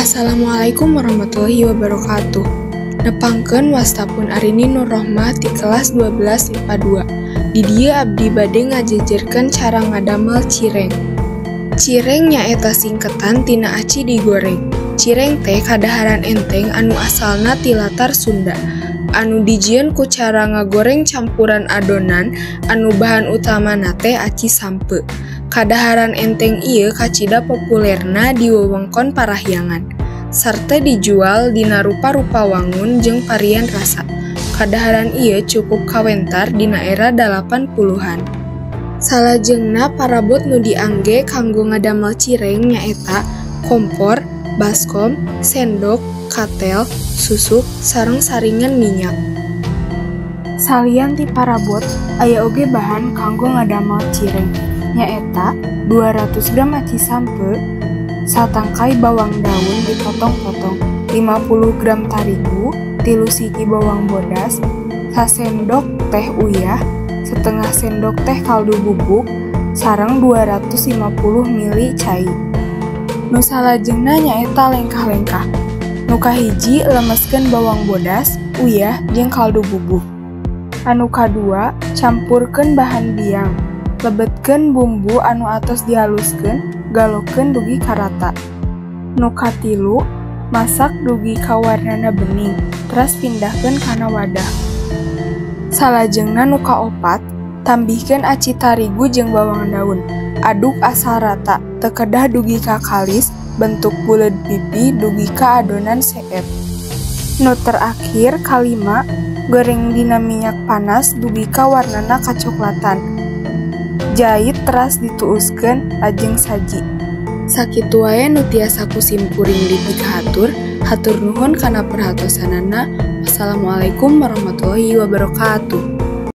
Assalamualaikum warahmatullahi wabarakatuh. Nepangkeun wasta pun Arini Nur Rohmah ti kelas 12 IPA 2. Di dieu abdi bade ngajejerkeun cara ngadamel cireng. Cireng nyaeta singketan tina aci digoreng. Cireng teh kadaharan enteng anu asalna ti latar Sunda, anu dijieun ku cara ngagoreng campuran adonan anu bahan utamana teh aci sampeu. Kadaharan enteng ieu kacida populerna di wewengkon Parahyangan, sarta dijual dina rupa-rupa wangun jeung varian rasa. Kadaharan ieu cukup kawentar dina era 80-an. Salajengna parabot nu diangge kanggo ngadamel cireng nyaeta kompor, baskom, sendok, katel, susuk, sareng saringan minyak. Salian ti parabot, aya oge bahan kanggo ngadamel cireng, nyaeta 200 gram aci sampeu, satangkai bawang daun dipotong-potong, 50 gram tarigu, 3 siki bawang bodas, sasendok teh uyah, setengah sendok teh kaldu bubuk, sareng 250 ml cai. Nu salajengna nyaeta lengkah-lengkah. Nu kahiji, lemeskeun bawang bodas, uyah, jeung kaldu bubuk. Anu kadua, campurkeun bahan biang. Lebetkeun bumbu anu atos dihaluskeun, galokeun dugi ka rata. Nu katilu, masak dugi ka warnana bening, teras pindahkeun kana wadah. Salajengna nu kaopat, tambihkeun aci tarigu jeung bawang daun. Aduk asal rata, teu kedah dugi ka kalis, bentuk buleud pipi dugi ka adonan seep. Nu terakhir kalima, goreng dina minyak panas dugi ka warnana kacoklatan. Jait teras dituuskeun lajeng saji. Sakitu wae nu tiasa ku simkuring dipikahatur, hatur nuhun kana perhatosanana. Wassalamualaikum warahmatullahi wabarakatuh.